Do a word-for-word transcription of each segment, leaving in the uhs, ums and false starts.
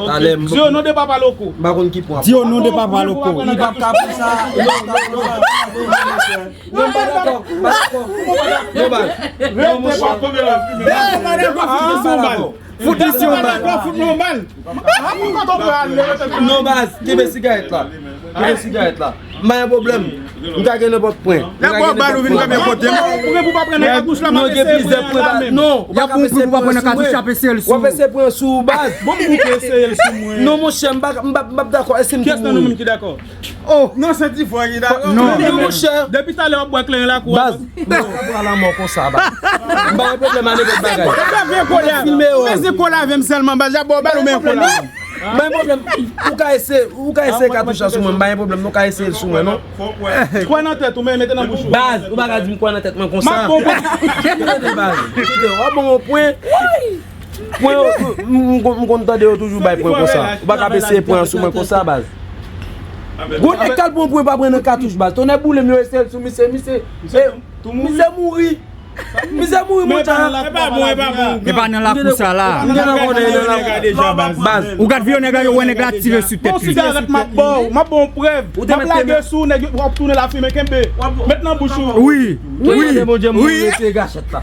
Talè m. Di o non de Papa Loko. M pa konn ki pwen. Di o non de Papa Loko. Li p ap ka pou sa. Li p ap ka pou sa. Non, m pa dakò, m pa dakò. Non, baz. Non, monchè. Fout li sou yon bal. Fout li sou yon bal. Non, baz, kenbe sigarèt la. Kenbe sigarèt la. M pa gen pwoblèm. M ka gen nenpòt pwen. M ka gen nenpòt pwen. Pwen pou pa pran nan katouch la, m ap eseye pwen la menm. Non, ou pa ka eseye pwen sou mwen. W ap eseye pwen sou ou, baz. Bon, m pou eseye l sou mwen. Non, monchè, m pa, m pa, m pa dakò. Èske m tou mouri? Kiyès nan nou menm ki dakò? Oh, non, se ti fwa ki dakò. Non, non, monchè. Depi talè w ap bwè kleren lakou a. Baz, m pa pran lanmò konsa, baz. M pa gen pwoblèm a nenpòt bagay. Ou bezwen kola? Ou bezwen kola avè m sèlman, baz. Y ap ba w bal ou men kola. M pa gen pwoblèm. Ou ka eseye, ou ka eseye katouch la sou mwen. M pa gen pwoblèm, non, ou ka eseye l sou mwen, non. Kwè nan tèt ou, men mete nan bouch ou. Baz, ou pa ka di m kwè nan tèt mwen konsa. M ap bon pwen. Kite, baz. Kite, w ap bon pwen. Pwen yo, m, m, m konn tande yo toujou bay pwen konsa. Ou pa ka eseye pwen sou mwen konsa, baz. Gwo nèg k al pran pwen pa pran nan katouch, baz. Tonnè boule m, yo eseye l sou misye, misye. Misye mouri. Misye mouri, monchè. E pa bon, e pa bon. E pa nan lakou sa la. M gentan konnen nan lakou. Baz. Ou gad videyo nèg la, yo wè nèg la tire sou tèt li. Bon, sigarèt m ap ba w, m ap ba w prèv. M ap lage sou nèg, w ap tounen lafimen, kenbe. Met nan bouch ou. Wi. Wi. Bondye, m wi. Retire gachèt la.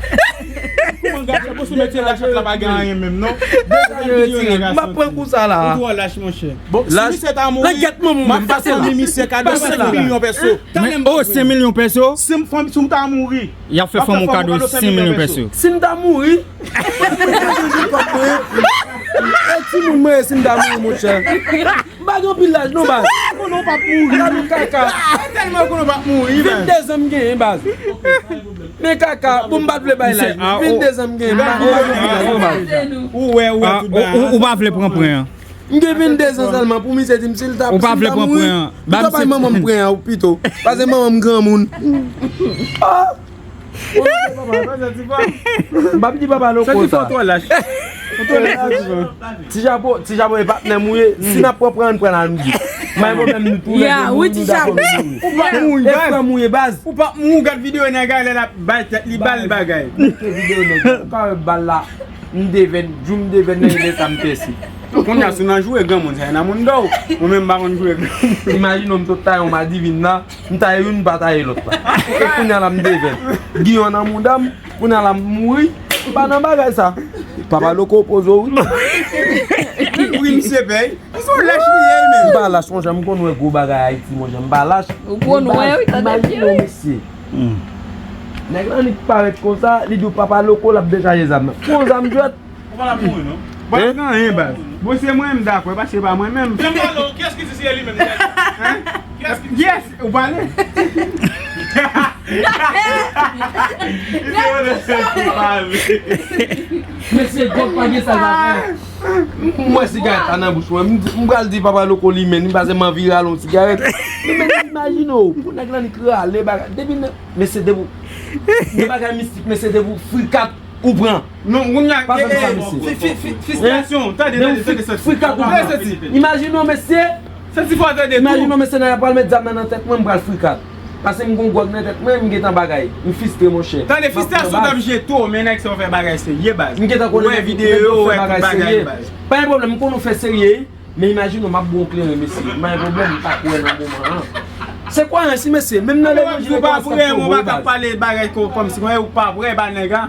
Kouman gachèt? Bon, si w retire gachèt la, pa gen anyen menm, non. Deja yo retire. M ap pran kou sa la. Ou twò lach, monchè. Bon, si misye ta mouri, m ap fè fanmi misye kado senk milyon pèso. Men, oh, senk milyon pèso? Si m, fanm, si m ta mouri, y ap fè fanm ou kado senk milyon pèso. Si m ta mouri, e timoun mwen ye si m ta mouri, monchè. M pa gen anpil laj, non, baz. Konnen w p ap mouri. Gad yon kaka. Tèlman konnen w p ap mouri, baz. Vennde zan m genyen, baz. Men kaka, bon, m pa t vle bay laj. Vennde zan m genyen, m pa gen anpil laj, non, baz. Ou wè, ou wè tout bagay. Ou pa vle pran pwen an. M gen vennde zan sèlman pou misye di m si l ta, si m ta mouri, pito bay manman m pwen an pito. Paske manman m granmoun. Ah! M p ap di Papa Loko sa. Ti Chapo, Ti Chapo e patnè m ou ye. Si n ap pran pwen an, pran la nou di. M pa gen pwoblèm nou tou lè nou dakò nou mouri. Ou p ap mouri, baz. Ou p ap mouri, gad videyo nèg la lè l ap bay tèt li bal bagay. Ou ka wè bal la. M devèn, jou m devèn nan, e lè sa m pèse. Kounye a, si w nan joure granmoun, sa e nan mouda w. Mwen menm, m pa konn joure granmoun. Imajine w, m sot taye yon madivin la, m taye youn, m pa taye lòt la. E kounye a la, m devèn. Giyon nan mouda m, kounye a la, m mouri, m pa nan bagay sa. Papa Loko poze w, wi. Wi, misye pèy. Misye yon lach li ye, men. M pa lach, monchè, m konn wè gwo bagay Ayiti, monchè, m pa lach. Ou konn wè, wi, tande byen, wi. Imajine w, mesye. Nèg la annik parèt konsa, li di w Papa Loko, l ap dechaje zam nan. Pran zam jwèt. Ou pa t ap mouri, non. Ou pa t gen anyen, baz. Bon, se mwen, m dakò, paske se pa mwen menm. Kiyès ki di se li menm? Kiyès ki di? Yes, ou pale. Mesye, Gòg pa gen sa l pa fè. M wè sigarèt la nan bouch mwen. M, m pral di Papa Loko limen li, paske m anvi rale yon sigarèt. Men, men, imajine w, pou nèg la annik rale bagay. Depi nan, mesye, depi w, gen bagay mistik, mesye, depi w frikat, ou pran. Non, moun la, pa fè m sa, mesye. Fi-, fi-, fi-, fiskasyon. Tande, tande, tande, tande. Frikat, ou pran. Imajine w, mesye. Santi fò, tande tou. Imajine w, mesye, nan y ap pral met zam nan nan tèt mwen, m pral frikat. Paske m gon gwòg nan tèt mwen, m gentan bagay. M fistre, monchè. Tande, fiskasyon t ap jete w, men nèg sa yo fè bagay serye, baz. M gentan konnen nèg yo fè bagay serye. Pa gen pwoblèm, m konnen w fè serye. Men imajine w, m ap bon kleren, mesye. M pa gen pwoblèm, m pa kwè nan moman an. Se kwa, si mesye? Menm nan levanjil, ou pa vrè, mwen pa ka pale bagay kòmsi mwen, ou pa vrè, ba nèg a.